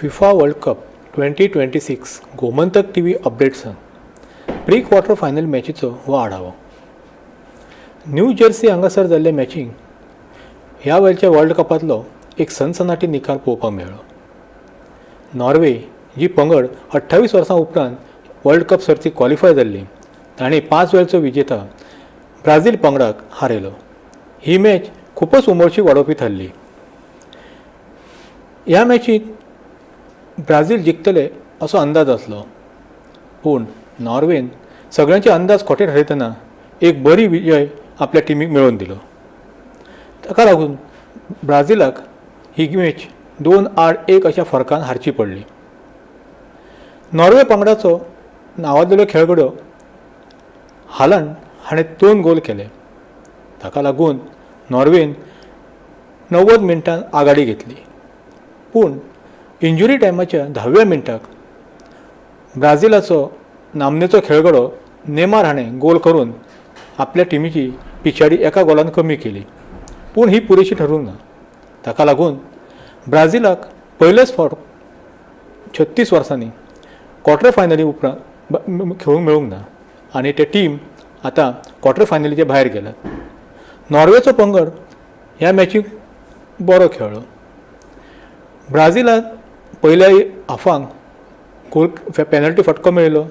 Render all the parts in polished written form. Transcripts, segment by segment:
FIFA World Cup 2026 Gomantak TV अपडेट्सान pre quarter final मॅचीचो हो आढावो. न्यू जर्सी हांगासर जाल्ले मॅचींक ह्या वेळच्या वर्ल्ड कपांतलो एक सनसनाटी निकाल पळोवपाक मेळ्ळो. नॉर्वे जी पंगड 28 वर्सां उपरांत वर्ल्ड कप सर्तीक क्वॉलिफाय जाल्ली, तांणी 5 वेळचो विजेता ब्राझील पंगडाक हारयलो. ही मॅच खुपच उमळशीक वाडोवपी थारली. ह्या मॅचींत ब्राझील जिखतले असो अंदाज आसलो, पूण नॉर्वेन सगळ्यांचे अंदाज खोटे थारयतना एक बरी विजय आपल्या टिमीक मेळोवन दिलो. ताका लागून ब्राझिलाक ही मॅच 2-1 अशा फरकान हारची पडली. नॉर्वे पंगडाचो नांवाजलेलो खेळगडो हालंड हाणें 2 गोल केले. ताका लागून नॉर्वेन 90 मिनटान आघाडी घेतली, पूण इंजुरी टायमाच्या 10व्या मिनटाक ब्राझिलाचो नामनेचो खेळगडो नेमार हाणें गोल करून आपल्या टिमीची पिछाडी 1 गोलान कमी केली, पूण ही पुरेशी ठरूंक ना. ताका लागून ब्राझिलाक पयलेच फावट 36 वर्सांनी क्वॉर्टर फायनली उपरांत खेळूंक मेळूंक ना आनी ते टीम आतां क्वॉर्टर फायनलीचे भायर गेल्यात. नॉर्वेचो पंगड ह्या मॅचीक बरो खेळ्ळो. ब्राझिलाक पयल्या हाफांक गोल पेनल्टी फटको मेळिल्लो,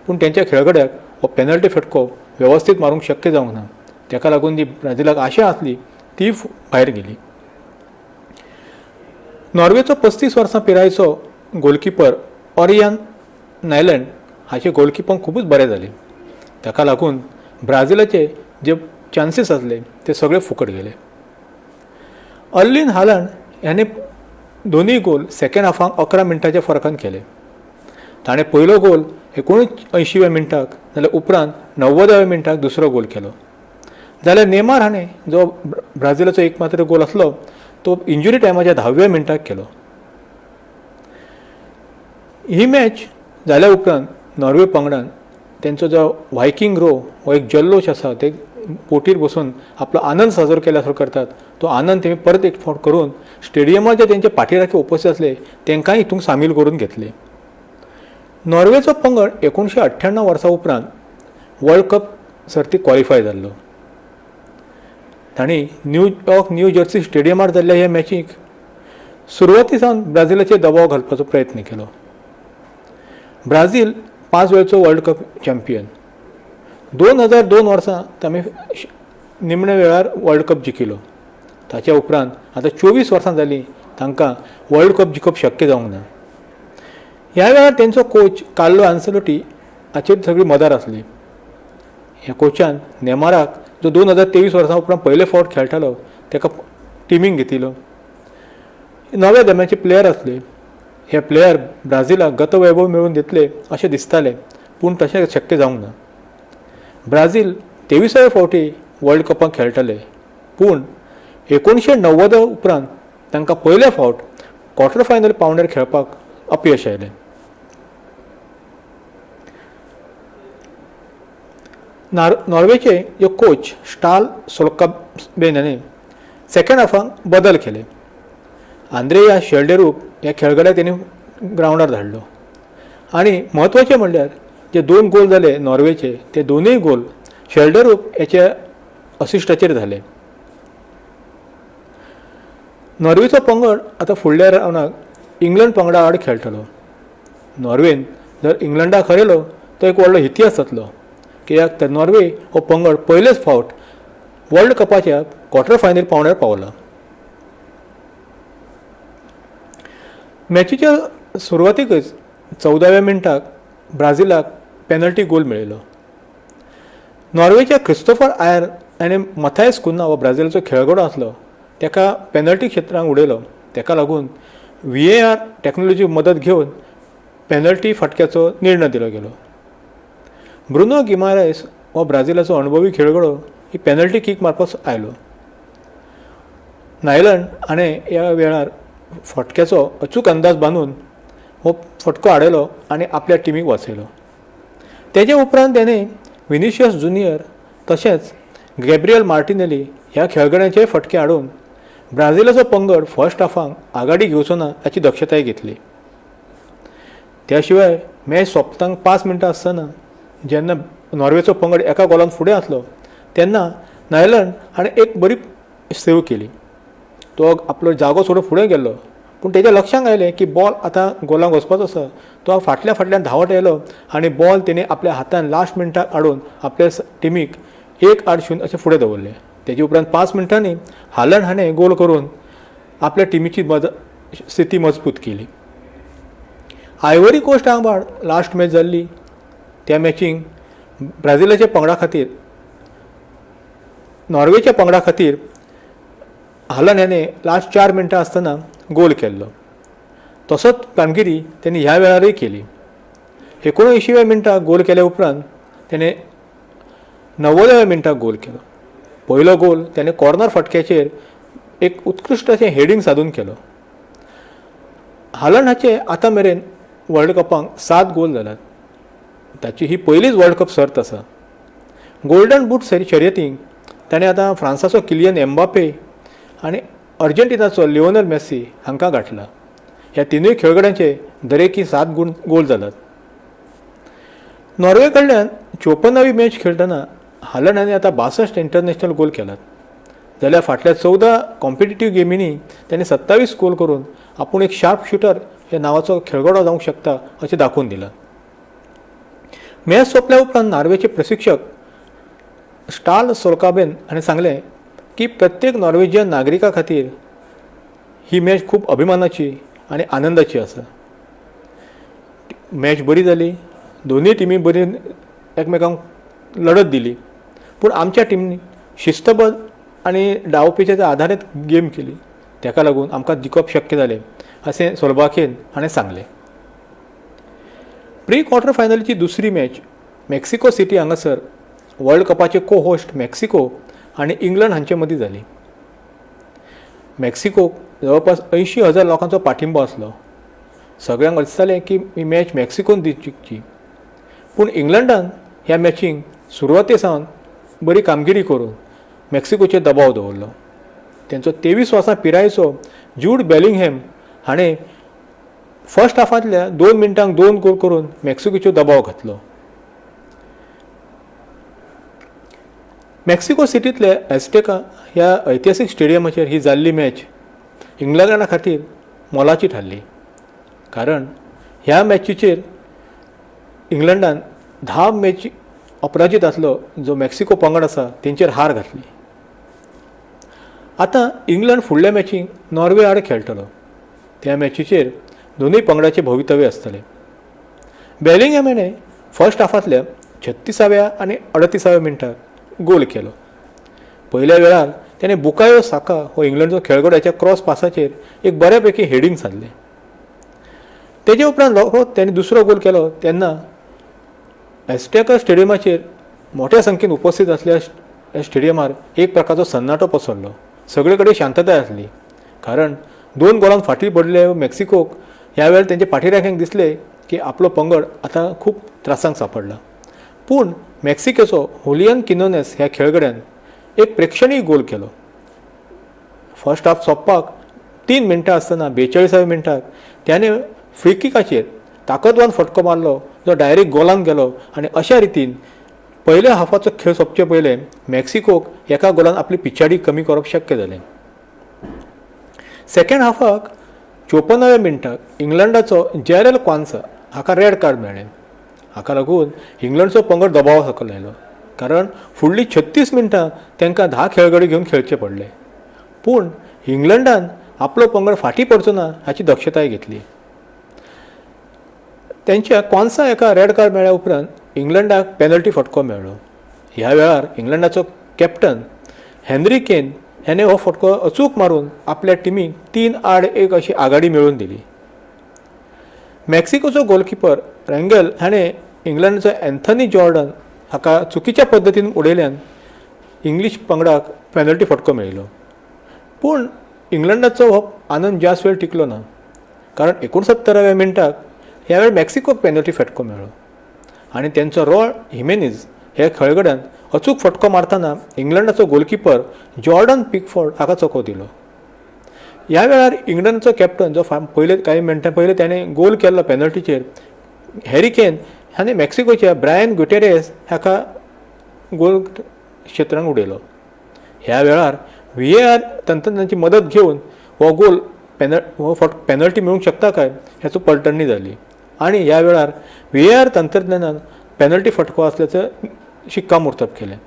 पूण तेंच्या खेळगड्याक हो पेनल्टी फटको वेवस्थीत मारूंक शक्य जावंक ना. ताका लागून जी ब्राझिलाक आशा आसली ती भायर गेली. नॉर्वेचो 35 वर्सां पिरायेचो गोलकिपर ऑरियन नायलंड हाचे गोलकिपींग खुबूच बरें जालें. ताका लागून ब्राझिलाचे जे चान्सीस आसले ते सगळे फुकट गेले. अर्लिन हालंड ह्याने दोनूय गोल सेकंड हाफाक 11 मिनटाच्या फरकान केले. ताणें पयलो गोल 79व्या मिनटाक जाल्यार उपरांत 90व्या मिनटाक दुसरो गोल केलो. जाल्यार नेमार हाणें जो ब्राझिलाचो एक मात्र गोल आसलो तो इंजुरी टायमाच्या 10व्या मिनटाक केलो. ही मॅच जाल्या उपरांत नॉर्वे पंगडान तेंचो जो वायकिंग रो हो एक जल्लोश आसा, ते बोटीर बसून आपलो आनंद साजरो केल्या सारको करतात, तो आनंद तेमी परत एक फावट करून स्टेडियमाचे तेंचे पाठीराखे उपस्थित आसले तेंकांय हितूंक सामील करून घेतले. नॉर्वेचो पंगड 1998 वर्सां उपरांत वर्ल्ड कप सर्तीक क्वॉलिफाय जाल्लो. तांणी न्यूयॉर्क न्यू जर्सी स्टेडियमार जाल्ल्या ह्या मॅचीक सुरवाती सावन ब्राझिलाचेर दबाव घालपाचो प्रयत्न केलो. ब्राझील 5 वेळचो वर्ल्ड कप चॅम्पियन. 2002 वर्सां तामी निमण्या वेळार वर्ल्ड कप जिखिल्लो. ताच्या उपरांत आतां 24 वर्सां जालीं तांकां वर्ल्ड कप जिखप शक्य जावंक ना. ह्या वेळार तेंचो कोच कार्लो आन्सेलोटी हाचेर सगळी मदार आसली. ह्या कोचान नेमाराक जो 2023 वर्सां उपरांत पयले फावट खेळटालो ताका टिमीक घेतिल्लो. नव्या दम्याचे प्लेयर आसले. हे प्लेयर ब्राझिलाक गतवैभव मेळोवन दितले अशें दिसतालें, पूण तशें शक्य जावंक ना. ब्राझील 23व्या फावटी वर्ल्ड कपाक खेळटाले, पूण 1990 उपरांत तांकां पयले फावट क्वॉर्टर फायनल पावंड्यार खेळपाक अपयश आयलें. नॉर्वेचे जो कोच स्टाल सोल्काबेन हाणें सेकंड हाफाक बदल केले. आंद्रेया शेल्डेरूप ह्या खेळगड्याक तेणी ग्रावंडार धाडलो आनी म्हत्वाचें म्हणल्यार जे 2 गोल जाले नॉर्वेचे ते दोनूय गोल शेल्डेरूप हेच्या असिस्टाचेर जाले. नॉर्वेचो पंगड आतां फुडल्या रावंडाक इंग्लंड पंगडा आड खेळटलो. नॉर्वेन जर इंग्लंडाक हरयलो तो एक व्हडलो इतिहास जातलो, कित्याक तर नॉर्वे हो पंगड पयलेच फावट वर्ल्ड कपाच्या क्वॉर्टर फायनल पावंड्यार पावला. मॅचीच्या सुरवातीकच 14व्या मिनटाक ब्राझिलाक पेनल्टी गोल मेळिल्लो. नॉर्वेच्या क्रिस्तोफर आयर हाणें मथायस कुन्हा हो ब्राझिलाचो खेळगडो आसलो ताका पेनल्टी क्षेत्रांत उडयलो. ताका लागून VAR technology मदत घेवन पेनल्टी फटक्याचो निर्णय दिलो गेलो. ब्रुनो गिमारेस हो ब्राझिलाचो अणभवी खेळगडो ही पेनल्टी कीक मारपाक आयलो. नायलंड हाणें ह्या वेळार फटक्याचो अचूक अंदाज बांदून हो फटको आडयलो आनी आपल्या टिमीक वाचयलो. तेजे उपरांत तेणें विनिशियस जुनियर तशेंच गॅब्रियल मार्टिनेली ह्या खेळगड्यांचे फटके हाडून ब्राझिलाचो पंगड फर्स्ट हाफाक आघाडी घेवचो ना हाची दक्षताय घेतली. त्या शिवाय मॅच सोंपतांक 5 मिनटां आसतना जेन्ना नॉर्वेचो पंगड एका गोलान फुडें आसलो तेन्ना नायलंड हाणें एक बरी सेव केली. तो आपलो जागो सोडून फुडें गेल्लो, पूण तेज्या लक्षांत आयलें की बॉल आतां गोलांक वचपाचो आसा. तो फाटल्या फाटल्यान धांवत आयलो आनी बॉल तेणें आपल्या हातान लास्ट मिनटाक हाडून आपल्या टिमीक 1-0 अशें फुडें दवरलें. तेजे उपरांत 5 मिनटांनी हालंड हाणें गोल करून आपल्या टिमीची स्थिती मजबूत केली. आयवरी कोस्ट वांगडा लास्ट मॅच जाल्ली त्या मॅचींक ब्राझिलाच्या पंगडा खातीर नॉर्वेच्या पंगडा खातीर हालंड हाणें लास्ट 4 मिनटां आसतना गोल केल्लो. तसोच कामगिरी तेणी ह्या वेळारय केली. 79व्या मिनटाक गोल केल्या उपरांत तेणें 90व्या मिनटाक गोल केलो. पयलो गोल तेणें कॉर्नर फटक्याचेर एक उत्कृश्ट अशें हेडींग सादून केलो. हालंड हाचे आतां मेरेन वर्ल्ड कपांक 7 गोल जाल्यात. ताची ही पयलीच वर्ल्ड कप सर्त आसा. गोल्डन बूट शर्यतींक ताणें आतां फ्रांसाचो किलियन एम्बापे आनी अर्जेंटिनाचो लिओनल मेस्सी हांकां गांठला. ह्या तिनूय खेळगड्यांचे दरेकी 7 गोल जाल्यात. नॉर्वे कडल्यान 54वी मॅच खेळटना हालंड हाणें आतां 62 इंटरनॅशनल गोल केल्यात, जाल्यार फाटल्या 14 कॉम्पिटिटीव गेमींनी ताणें 27 गोल करून आपूण एक शार्प शुटर ह्या नांवाचो खेळगडो जावंक शकता अशें दाखोवन दिलां. मॅच सोंपल्या उपरांत नॉर्वेचे प्रशिक्षक स्टाल सोलकाबेन हाणें सांगलें की प्रत्येक नॉर्वेजियन नागरिका खातीर ही मॅच खूब अभिमानाची आनी आनंदाची आसा. मॅच बरी जाली, दोनूय टिमी बरी एकमेकांक लडत दिली, पूण आमच्या टिमीन शिस्तबद्ध आनी डावपेचेच्या आधारीत गेम केली, ताका लागून आमकां जिखप शक्य जालें अशें सोलबाकेन हाणें सांगलें. प्री क्वॉर्टर फायनलीची दुसरी मॅच मेक्सिको सिटी हांगासर वर्ल्ड कपाचे को होस्ट मेक्सिको आनी इंग्लंड हांचे मदीं जाली. मेक्सिकोक जवळपास 80,000 लोकांचो पाठिंबो आसलो. सगळ्यांक दिसतालें की ही मॅच मेक्सिकोन जिखची, पूण इंग्लंडान ह्या मॅचींक सुरवाते सावन बरी कामगिरी करून मेक्सिकोचेर दबाव दवरलो. तेंचो 23 वर्सां पिरायेचो जूड बेलिंगहॅम हाणें फर्स्ट हाफांतल्या 2 मिनटांक 2 गोल करून मेक्सिकोचेर दबाव घातलो. मेक्सिको सिटींतले एस्टेका ह्या ऐतिहासीक स्टेडियमाचेर ही जाल्ली मॅच इंग्लंडा खातीर मोलाची थारली, कारण ह्या मॅचीचेर इंग्लंडान 10 मॅची अपराजीत आसलो जो मेक्सिको पंगड आसा तेंचेर हार घातली. आतां इंग्लंड फुडल्या मॅचींक नॉर्वे आड खेळटलो. त्या मॅचीचेर दोनूय पंगडाचे भवितव्य आसतलें. बेलिंगहॅम हाणें फर्स्ट हाफांतल्या 36व्या आनी 38व्या मिनटाक गोल केलो. पयल्या वेळार तेणें बुकायो साका हो इंग्लंडचो खेळगड्याच्या क्रॉस पासाचेर एक बऱ्या पैकी हेडींग सादलें. तेजे उपरांत तेणें दुसरो गोल केलो तेन्ना एस्टेका स्टेडियमाचेर मोठ्या संख्येन उपस्थित आसल्या ह्या स्टेडियमार एक प्रकारचो सन्नाटो पसरलो. सगळे कडेन शांतताय आसली, कारण 2 गोलान फाटीं पडले मेक्सिकोक ह्या वेळार तेंचे पाठीराख्यांक दिसले की आपलो पंगड आतां खूब त्रासांक सापडला. पूण मेक्सिकोचो हुलियन किनोनेस ह्या खेळगड्यान एक प्रेक्षणीय गोल केलो. फर्स्ट हाफ सोंपपाक 3 मिनटां आसतना 42व्या मिनटाक त्याने फ्रिकिकाचेर ताकदवान फटको मारलो जो डायरेक्ट गोलान गेलो आनी अशा रितीन पयल्या हाफाचो खेळ सोंपचे पयले मेक्सिकोक एका गोलान आपली पिछाडी कमी करप शक्य जालें. सेकेंड हाफाक 54व्या मिनटाक इंग्लंडाचो जेरल क्वान्सा हाका रेड कार्ड मेळ्ळें. हाका लागून इंग्लंडचो पंगड दबाव सकयल आयलो, कारण फुडलीं 36 मिनटां तांकां 10 खेळगडे घेवन खेळचे पडले. पूण इंग्लंडान आपलो पंगड फाटीं पडचो ना हाची दक्षताय घेतली. तेंच्या क्वान्सा एका रेड कार्ड मेळ्ळ्या उपरांत इंग्लंडाक पेनल्टी फटको मेळ्ळो. ह्या वेळार इंग्लंडाचो कॅप्टन हेनरी केन हेणें हो फटको अचूक मारून आपल्या टिमीक 3-1 अशी आघाडी मेळोवन दिली. मेक्सिकोचो गोलकिपर रँगेल हाणें इंग्लंडचो एन्थनी जॉर्डन हाका चुकीच्या पद्दतीन उडयल्यान इंग्लीश पंगडाक पेनल्टी फटको मेळिल्लो. पूण इंग्लंडाचो हो आनंद जास्त वेळ टिकलो ना, कारण 69व्या मिनटाक ह्या वेळार मेक्सिकोक पेनल्टी फटको मेळ्ळो आनी तेंचो रॉळ हिमेनीज ह्या खेळगड्यान अचूक फटको मारतना इंग्लंडाचो गोलकिपर जॉर्डन पिकफोर्ड हाका चको दिलो. ह्या वेळार इंग्लंडचो कॅप्टन जो पयले कांय मिनटां पयले ताणें गोल केल्लो पेनल्टीचेर हॅरी केन हाणें मॅक्सिकोच्या ब्रायन गुटेरेस हाका गोल क्षेत्रांत उडयलो. ह्या वेळार व्हीएआर तंत्रज्ञानाची मदत घेवन हो गोल हो पेनल्टी मेळूंक शकता काय हाचो पलटणी जाली आनी ह्या वेळार व्हीएआर तंत्रज्ञानान पेनल्टी फटको आसल्याचो शिक्कामोर्तब केलें.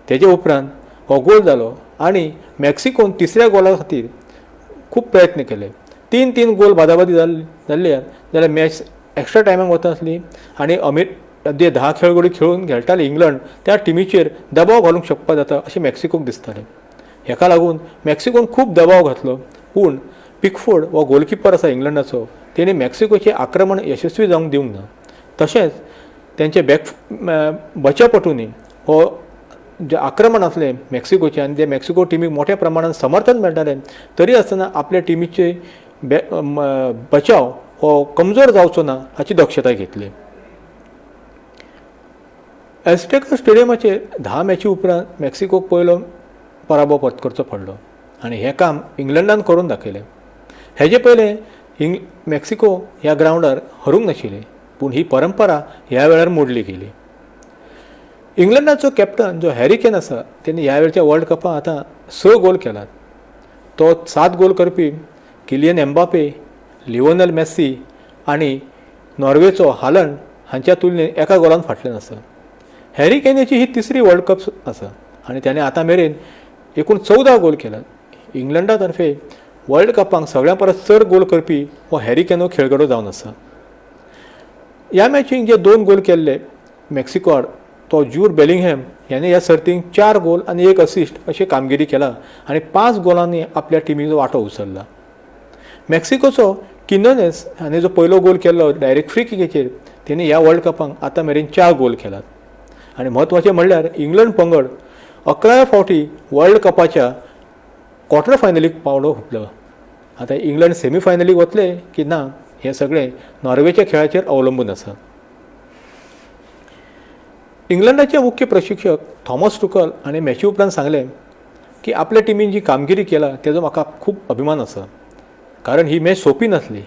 तेजे उपरांत हो गोल जालो आनी मॅक्सिकोन तिसऱ्या गोला खातीर खूब प्रयत्न केले. 3-3 गोल बादाबादी जाल्ले जाल्यार मॅच एक्स्ट्रा टायमाक वता आसली आनी जे 10 खेळगडी खेळून खेळटाले इंग्लंड त्या टिमीचेर दबाव घालूंक शकपा जाता अशें मॅक्सिकोक दिसतालें. हेका लागून मॅक्सिकोन खूब दबाव घातलो, पूण पिकफोर्ड हो गोलकिपर आसा इंग्लंडाचो, तेणें मॅक्सिकोचें आक्रमण यशस्वी जावंक दिवंक ना. तशेंच तेंचे बॅक बचावपटूंनी हो जें आक्रमण आसलें मॅक्सिकोचें आनी ते मॅक्सिको टिमीक मोठ्या प्रमाणान समर्थन मेळटालें तरी आसतना आपल्या टिमीचे बचाव हो कमजोर जावचो ना हाची दक्षताय घेतली. एस्टेका स्टेडियमाचेर 10 मॅची उपरांत मॅक्सिकोक पयलो पराभव पत्करचो पडलो आनी हें काम इंग्लंडान करून दाखयलें. हेजे पयलें मॅक्सिको ह्या ग्रावंडार हरूंक नाशिल्ली, पूण ही परंपरा ह्या वेळार मोडली गेली. इंग्लंडाचो कॅप्टन जो हॅरी केन आसा तेणे ह्या वेळच्या वर्ल्ड कपाक आतां 6 गोल केलात. तो 7 गोल करपी किलियन एम्बापे, लिओनल मेस्सी आनी नॉर्वेचो हालंड हांच्या तुलनेन एका गोलान फाटल्यान आसा. हॅरी केनाची ही तिसरी वर्ल्ड कप आसा आनी ताणें आतां मेरेन एकूण 14 गोल केल्यात. इंग्लंडा तर्फे वर्ल्ड कपाक सगळ्यां परस चड गोल करपी हो हॅरी केन हो खेळगडो जावन आसा. ह्या मॅचीक जे 2 गोल केल्ले मॅक्सिको आड तो ज्यूड बेलिंगहॅम ह्याने ह्या सर्तींत 4 गोल आनी 1 असिस्ट अशी कामगिरी केला आनी 5 गोलांनी आपल्या टिमीचो वांटो उचलला. मॅक्सिकोचो किनोनेस हाणें जो पयलो गोल केल्लो डायरेक्ट फ्री किकेचेर तेणे ह्या वर्ल्ड कपाक आतां मेरेन 4 गोल केलात. आनी म्हत्वाचें म्हणल्यार इंग्लंड पंगड 11व्या फावटी वर्ल्ड कपाच्या क्वॉर्टर फायनलीक पावंडो हुपलो. आतां इंग्लंड सेमी फायनलीक वतले की ना हें सगळें नॉर्वेच्या खेळाचेर अवलंबून आसा. इंग्लंडाचे मुख्य प्रशिक्षक थॉमस टुकल हाणें मॅची उपरांत सांगलें की आपल्या टिमीन जी कामगिरी केला तेजो म्हाका खूब अभिमान आसा, कारण ही मॅच सोंपी नासली.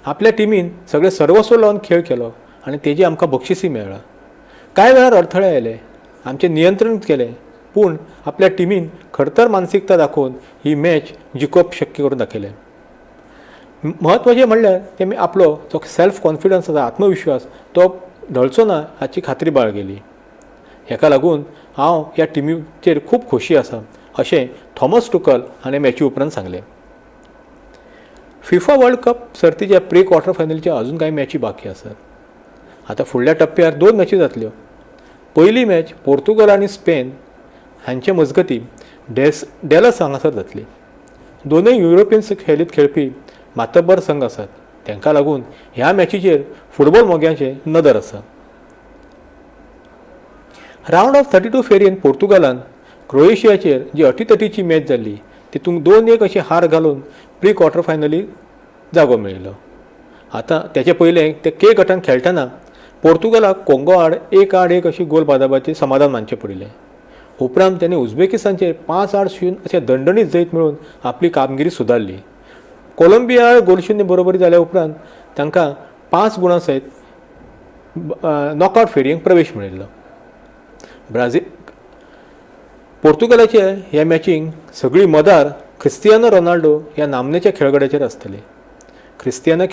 आपल्या टिमीन सगळें सर्वस्व लावन खेळ केलो आनी तेजी आमकां बक्षिसूय मेळ्ळां. कांय वेळार अडथळे आयले, आमचें नियंत्रण केलें, पूण आपल्या टिमीन खडतर मानसिकता दाखोवन ही मॅच जिखप शक्य करून दाखयलें. म्हत्वाचें म्हणल्यार तेमी आपलो जो सेल्फ कॉन्फिडन्स आसा, आत्मविश्वास तो ढळचो ना हाची खात्री बाळगिली. हेका लागून हांव ह्या टिमीचेर खूब खोशी आसा अशें थॉमस टुकल हाणें मॅची उपरांत सांगलें. फिफा वर्ल्ड कप सर्तीच्या प्री क्वॉर्टर फायनलीच्या अजून कांय मॅची बाकी आसात. आतां फुडल्या टप्प्यार 2 मॅची जातल्यो. पयली मॅच पोर्तुगल आनी स्पेन हांचे मजगती डॅलस हांगासर जातली. दोनूय युरोपियन शैलींत खेळपी मातब्बर संघ आसात, तांकां लागून ह्या मॅचीचेर फुटबॉल मोग्यांचे नदर आसा. रावंड ऑफ 32 फेरयेन पोर्तुगालान क्रोएशियाचेर जी अटीतटीची मॅच जाल्ली तितूंत 2-1 अशी हार घालून प्री क्वॉर्टर फायनली जागो मेळयलो. आतां तेचे पयलें ते के गटान खेळटना पोर्तुगालाक कोंगो आड 1-1 अशी गोल बादाबाचें समाधान मानचें पडिल्लें. उपरांत ताणें उझबेकिस्तानचेर 5-0 अशें दंडणीत जैत मेळोवन आपली कामगिरी सुदारली. कोलंबिया आड गोलशून्य बरोबरी जाल्या उपरांत तांकां 5 गुणां सयत नॉकआवट फेरयेक प्रवेश मेळिल्लो. ब्राझील पोर्तुगालाचे ह्या मॅचींक सगळी मदार क्रिस्तियानो रोनाल्डो ह्या नामनेच्या खेळगड्याचेर आसतली. क्रिस्तियानो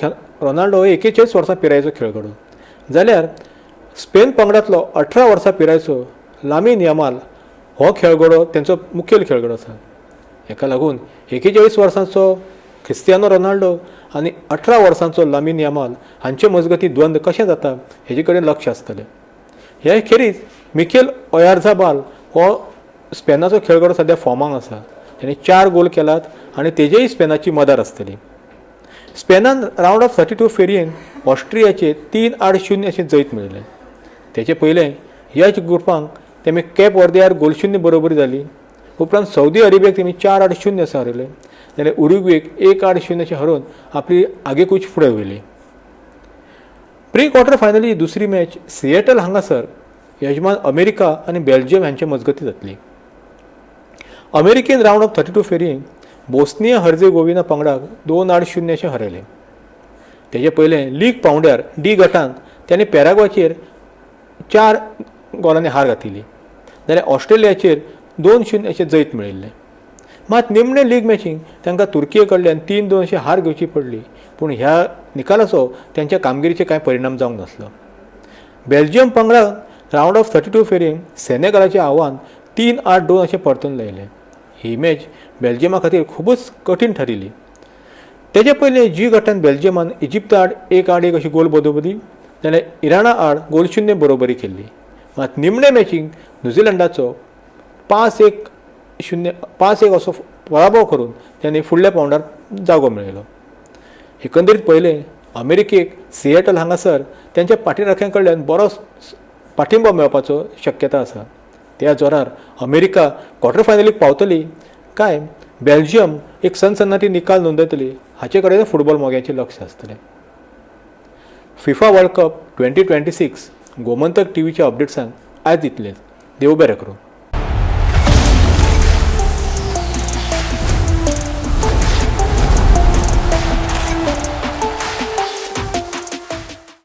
रोनाल्डो हो 41 वर्सां पिरायेचो खेळगडो, जाल्यार स्पेन पंगडांतलो 18 वर्सां पिरायेचो लामीन यमाल हो खेळगडो तेंचो मुखेल खेळगडो आसा. हेका लागून 41 वर्सांचो क्रिस्तियानो रोनाल्डो आनी 18 वर्सांचो लामीन यमाल हांचे मजगती द्वंद कशें जाता हेजे कडेन लक्ष आसतलें. हे खेरीज मिखेल ओयार्झाबाल हो स्पेनाचो खेळगडो सद्या फॉर्मांक आसा, तेणे 4 गोल केलात आनी तेजेय स्पेनाची मदार आसतली. स्पेनान रावंड ऑफ 32 फेरयेन ऑस्ट्रियाचेर 3-0 अशें जैत मेळयलें. तेचे पयलें ह्याच ग्रुपांक तेमी कॅप वर्दे गोलशून्य बरोबरी जाली. उपरांत सौदी अरेबियाक तेमी 4-0 अशें हरयलें, जाल्यार उरुग्वेक 1-0 अशें हरोवन आपली आगेकूच फुडें व्हेली. प्री क्वॉर्टर फायनली दुसरी मॅच सिएटल हांगासर यजमान अमेरिका आनी बेल्जियम हांचे मजगती जातली. अमेरिकेन रावंड ऑफ 32 फेरयेन बोस्निया हर्जेगोविना पंगडाक 2-0 अशें हरयलें. तेजे पयलें लीग पांवड्यार डी गटांत ताणें पॅराग्वाचेर 4 गोलांनी हार घातिल्ली, जाल्यार ऑस्ट्रेलियाचेर 2-0 अशें जैत मेळिल्लें. मात निमणे लीग मॅचींत तांकां तुर्किये कडल्यान 3-2 अशी हार घेवची पडली. पूण ह्या निकालाचो तांच्या कामगिरीचेर कांय परिणाम जावंक नासलो. बेल्जियम पंगडान रावंड ऑफ 32 फेरयेंत सेनेगालाचें आव्हान 3-8-2 अशें परतून लायलें. ही मॅच बेल्जियमा खातीर खुबूच कठीण थारिल्ली. तेजे पयलीं जी गटान बेल्जियमान इजिप्ता आड 1-1 अशी गोल बरोबरी, जाल्यार इराणा आड गोल शुन्य बरोबरी केल्ली. मात निमणे मॅचींत न्युझिलंडाचो 5-1 0, 5-1 असो पराभव करून त्यांनी फुडल्या पांवड्यार जागो मेळयलो. एकंदरीत पळयलें, अमेरिकेक सिएटल हांगासर तेंच्या पाठीराख्यां कडल्यान बरो पाठिंबो मेळपाचो शक्यता आसा. त्या जोरार अमेरिका क्वॉर्टर फायनलीक पावतली काय बेल्जियम एक सनसनाटी निकाल नोंदयतली, हाचे कडेन फुटबॉल मोग्यांचें लक्ष आसतलें. फिफा वर्ल्ड कप 2026 गोमंतक टीव्हीच्या अपडेट्सांक आयज इतलेंच. देव बरें करूं.